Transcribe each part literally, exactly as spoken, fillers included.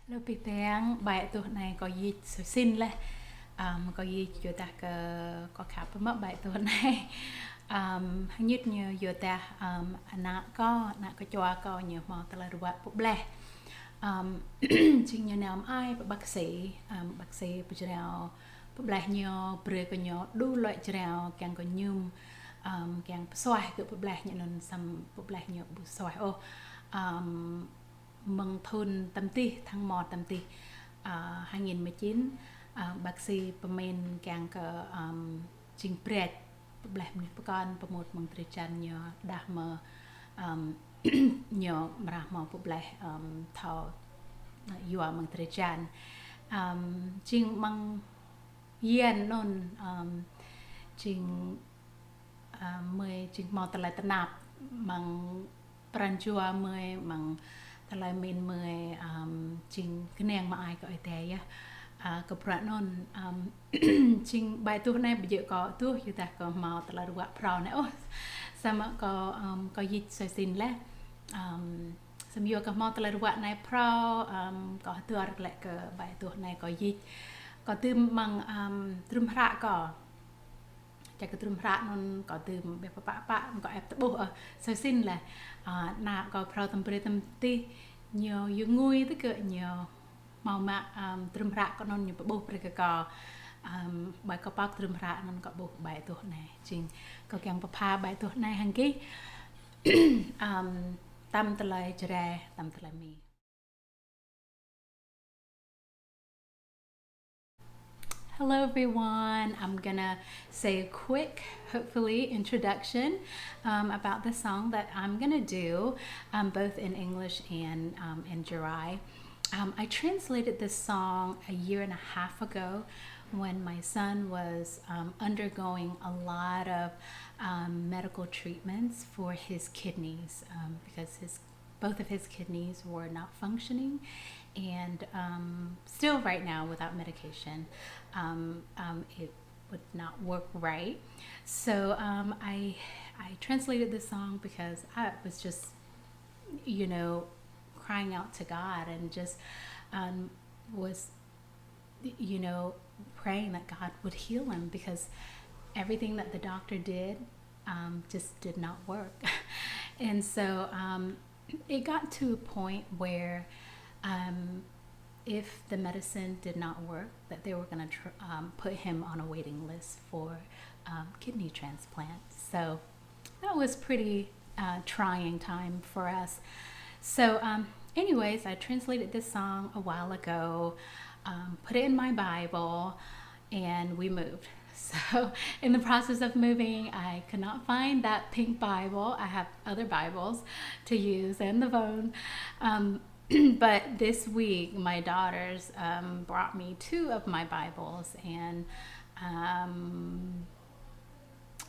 Lu pih peng, bai tuh anai kâo yit sui sin laih. Ăm, kâo yit yua dah kơ kâo khăp mă bai tuh anai. Ăm, hơñit ñu yua dah, ăm, ană kâo, ană kơčua kâo ñu hmâo tơlơi ruă pơbleh. Ăm, jing ñu nao mơai pơ bác sĩ, ăm, bác sĩ pơjrao pơbleh ñu, brơi kơ ñu đu loi jrao, kiăng kơ mơñum, ăm, kiăng pơsuaih kơ pơbleh ñu anŭn, samơ̆ pơbleh ñu ƀu suaih ôh. Ăm, mơ̆ng thun tăm tih, tháng một tăm tih, a, hai nghìn mười chín, a, bác sĩ pơmĭn kiăng kơ, ăm, jing brĕč pơbleh mơnuih pơkŏn, pơmŭt mơ̆ng drơi jan ñu đah mơ̆, ăm, ñu amra hmâo pơbleh, ăm, thâo, a, yua mơ̆ng drơi jan. Ăm, jing mơ̆ng Yuan anŭn, ăm, jing, ăm, mơi jing hmâo tơlơi tơnap mơ̆ng pran jua mơi, mơ̆ng tơlơi mĭn mơi, ăm, jing kơnang mơai kơ Ơi Adai yơh. A, kơ bruă anŭn, ăm, jing bai tuh anai ƀu djơ̆ kâo tuh yua dah kâo hmâo tơlơi ruă phrâo anai ôh. Samơ̆ kâo, ăm, kâo yit sui sin laih. Ăm, samơ̆ yua kơ hmâo tơlơi ruă anai phrâo, ăm, kâo hơdơr glaĭ kơ bai tuh anai kâo yit. Kâo dưm mơ̆ng, ăm, drŭm hră kâo. Čă kơ drŭm hră anŭn kâo dưm ƀĕ pơpă pă, kâo ĕp tơƀuh, ơ, sui sin laih. A, ană kâo phrâo tơm brơi tơm tih, ñu yua ngui tơ kơ ñu hmâo mă, ăm, drŭm hră kâo anŭn ñu pơƀuh brơi kơ kâo. Ăm, ƀơi kâo pŏk drŭm hră anŭn kâo ƀuh bai tuh anai. Jing kâo kiăng pơpha bai tuh anai hăng gih. Ăm, tăm tơlơi Jrai, tăm tơlơi Mi. Hello, everyone. I'm gonna say a quick, hopefully, introduction, um, about the song that I'm gonna do, um, both in English and, um, in Jrai. Um, I translated this song a year and a half ago when my son was, um, undergoing a lot of, um, medical treatments for his kidneys, um, because his both of his kidneys were not functioning, and, um, still right now without medication, um, um, it would not work right. So, um, I, I translated this song because I was just, you know, crying out to God and just, um, was, you know, praying that God would heal him because everything that the doctor did, um, just did not work. And so, um, it got to a point where, um, if the medicine did not work, that they were gonna tr-, um, put him on a waiting list for, um, kidney transplant. So that was pretty, uh, trying time for us. So, um, anyways, I translated this song a while ago, um, put it in my Bible, and we moved. So, in the process of moving, I could not find that pink Bible. I have other Bibles to use and the phone. Um, but this week, my daughters, um, brought me two of my Bibles, and, um,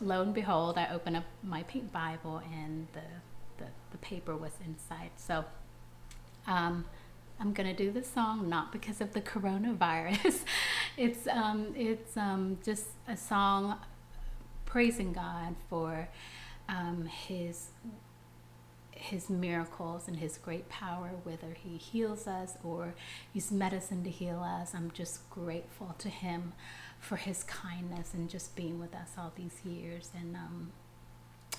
lo and behold, I opened up my pink Bible and the, the, the paper was inside. So, um, I'm gonna do this song not because of the coronavirus. It's, um, it's, um, just a song praising God for, um, his his miracles and his great power, whether he heals us or use medicine to heal us. I'm just grateful to him for his kindness and just being with us all these years. And, um,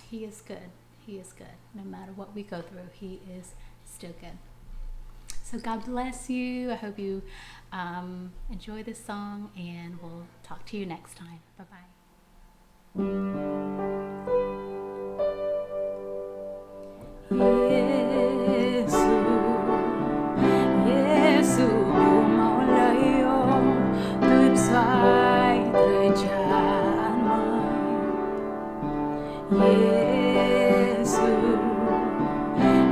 he is good. He is good. No matter what we go through, he is still good. So God bless you. I hope you, um, enjoy this song, and we'll talk to you next time. Bye-bye. Yêsu, Yêsu ƀu hmâo hlơi yơh, tui pơsuaih drơi jan mơi. Yêsu,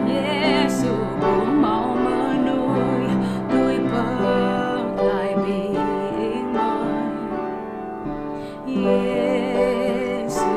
Yêsu ƀu hmâo mơnuih, tui pơklaih ƀing mơi. Yêsu,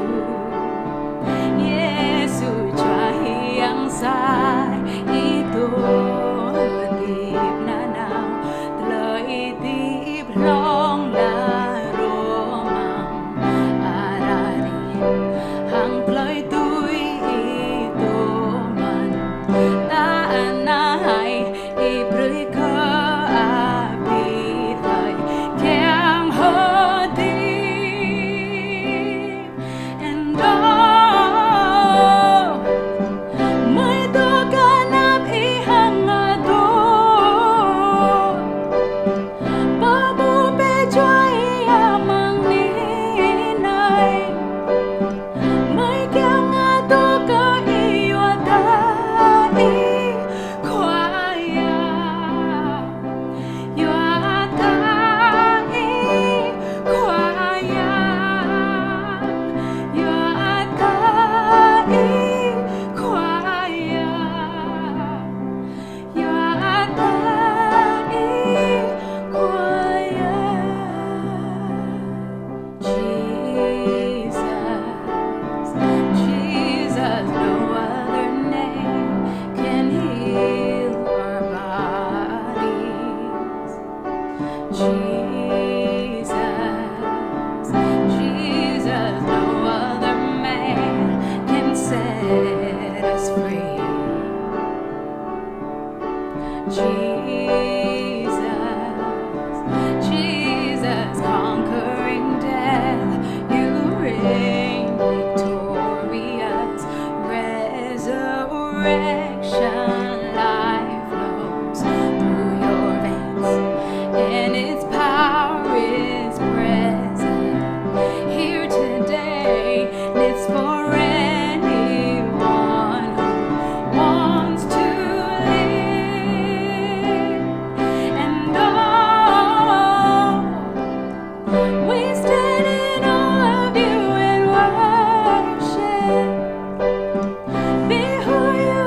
Jesus, Jesus, no other man can set us free. Jesus, Jesus, conquering death, you reign victorious. Resurrection life flows through your veins, and its power is present here today. It's for anyone who wants to live. And oh, we stand in awe of you and worship. Be who you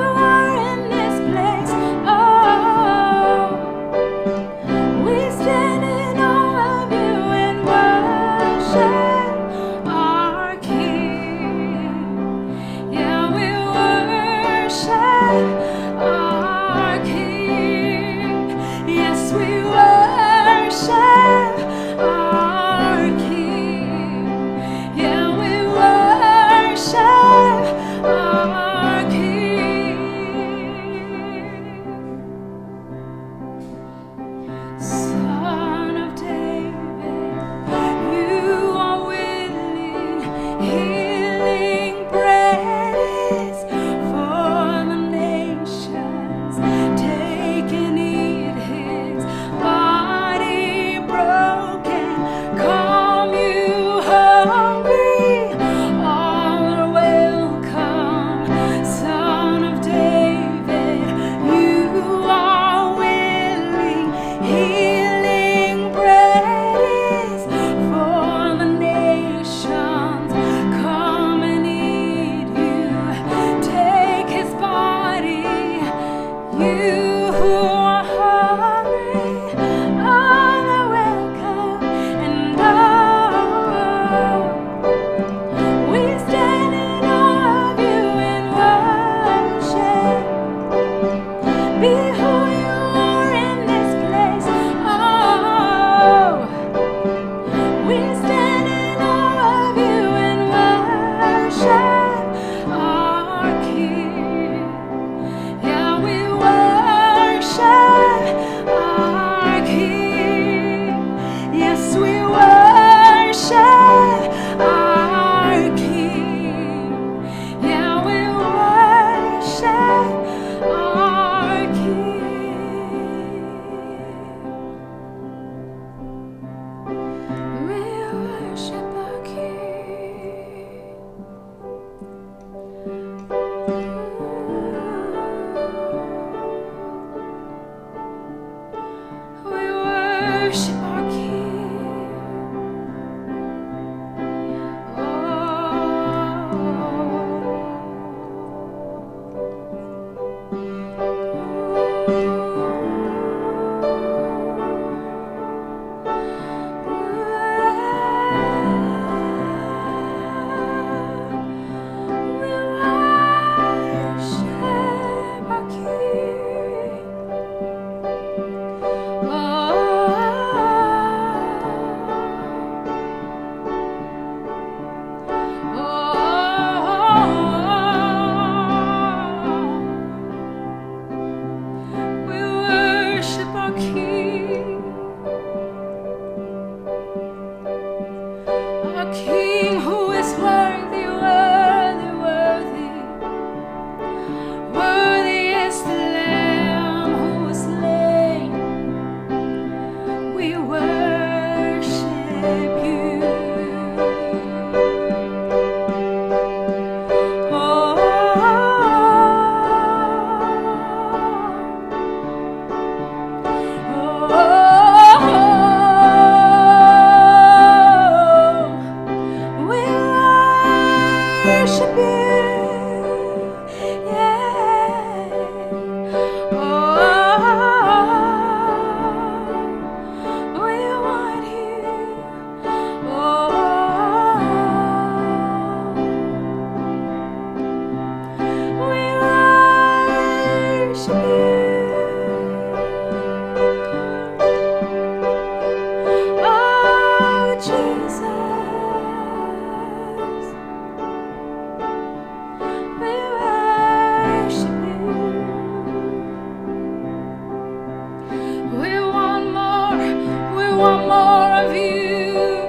want more of you.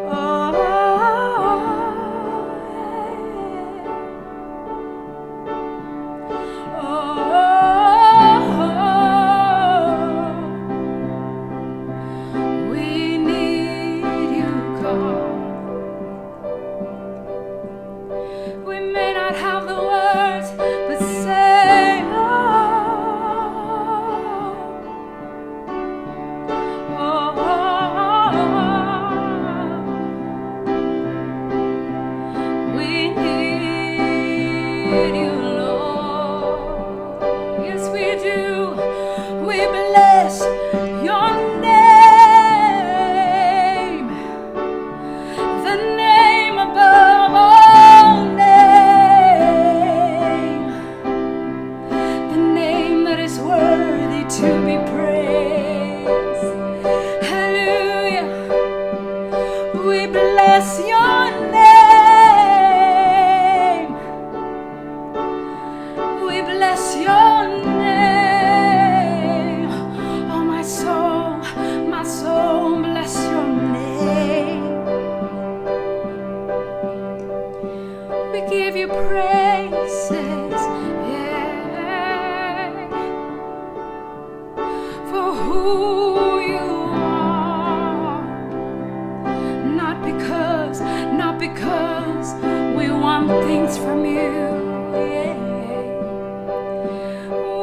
Oh, oh, we need you, God. We may not have the words, but say, oh, oh, oh, oh. We need you, Lord. Yes, we do. We bless your name. The name above all names. The name that is worthy to be praised. Hallelujah. We bless your name. We bless your name. Oh, my soul, my soul, bless your name. We give you praises, yeah, for who you are. Not because, not because we want things from you, yeah.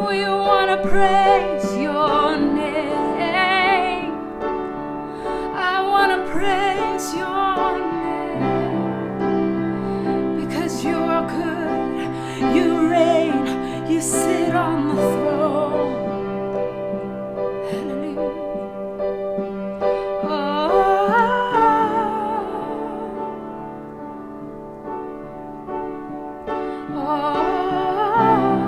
We wanna praise your name. I wanna praise your name because you are good, you reign, you sit on the throne. Hallelujah. Oh. Oh,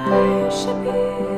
we worship you.